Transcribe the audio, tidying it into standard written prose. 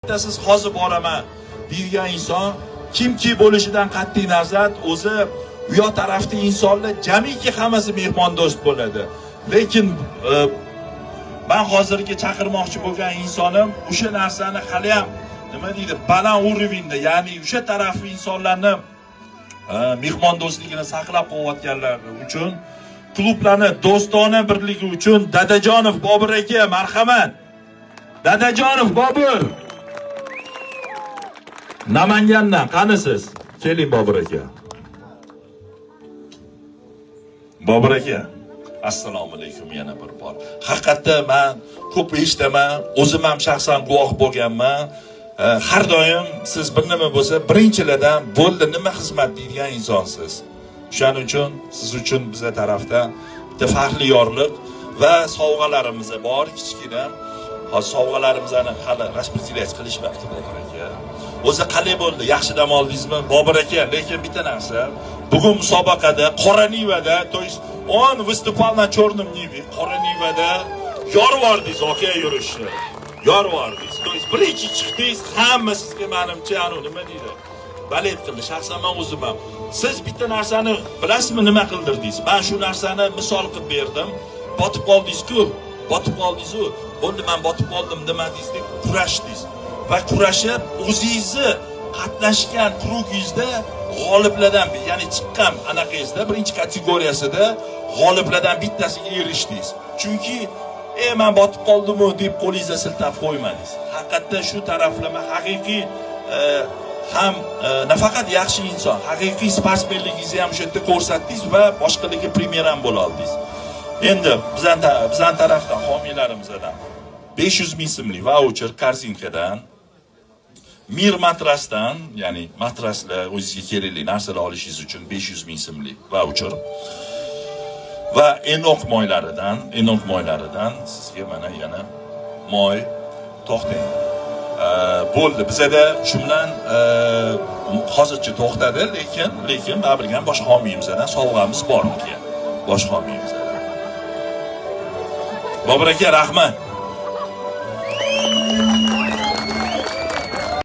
Siz hozir boraman deydigan inson kimki bo'lishidan qat'iy nazar, o'zi u yoq tarafda insonlar jamiki hammasi mehmondo'st bo'ladi. Lekin man hozirgi chaqirmoqchi bo'lgan insonim o'sha narsani haliyam nima deydi, baland уровень da, ya'ni o'sha tarafli insonlarni mehmondo'stligini saqlab qo'yayotganlar uchun, klublarni do'stona birligi uchun Dadajonov Bobur aka, marhamat. Dadajonov Bobur. Namangandan qanisiz? Keling, Bobur aka. Bobur aka, assalomu alaykum yana bir bor. Haqiqatda man ko'p eshitaman, o'zim ham shaxsan guvoh bo'lganman. Har doim siz bir nima bo'lsa birinchilardan bo'ldi, nima xizmat deydigan insonsiz. O'shaning uchun siz uchun biza tarafdan bitta faxrli yorliq va sovg'alarimiz bor kichkina. Hozir sovg'alarimizni hali распределять qilishmabdi, Bobur aka. O'zi qalay bo'ldi? Yaxshi dam oldingizmi, Bobur aka? Lekin bitta narsa, bugun musobaqada Qora Nivada, то есть он выступал на черном Ниве, Qora Nivada yorib yubordingiz, aka, yurishni. Yorib yubordingiz. То есть birinchi chiqdingiz, hamma sizga menimcha anu nima deydi? Болеть qildi. Shaxsan men o'zim ham. Siz bitta narsani bilasizmi, nima qildirdingiz? Men shu narsani misol qilib berdim. Botib qoldingiz-ku. Botib qoldingiz-u. Bo'ldi, men botib qoldim demadingiz deb kurashdingiz. Va kurashib o'zingizni qatnashgan круг ingizda g'oliblardan, ya'ni chiqqan anaqangizda birinchi kategoriyasida g'oliblardan bittasiga erishdingiz. Chunki man botib qoldimu deb qo'lingizda siltab qo'ymadingiz. Haqiqatda shu taraflama haqiqiy ham nafaqat yaxshi inson, haqiqiy sportsmenligingizni ham o'sha yerda ko'rsatdingiz va boshqalarga пример ham bo'la oldingiz. Endi bizani tarafdan homiylarimizdan 500 ming so'mlik vaucher Korzinkadan, Mir matrasdan, ya'ni matraslar, o'zingizga kerakli narsalar olishingiz uchun 500 ming so'mlik vaucher va Enok moylaridan sizga mana yana moy. To'xtang. Bo'ldi, bizada shu bilan hozircha to'xtadi, lekin baribir ham bosh homiyimizdan sovg'amiz bor ekan. Bosh homiyimizdan. Bobur aka, rahmat.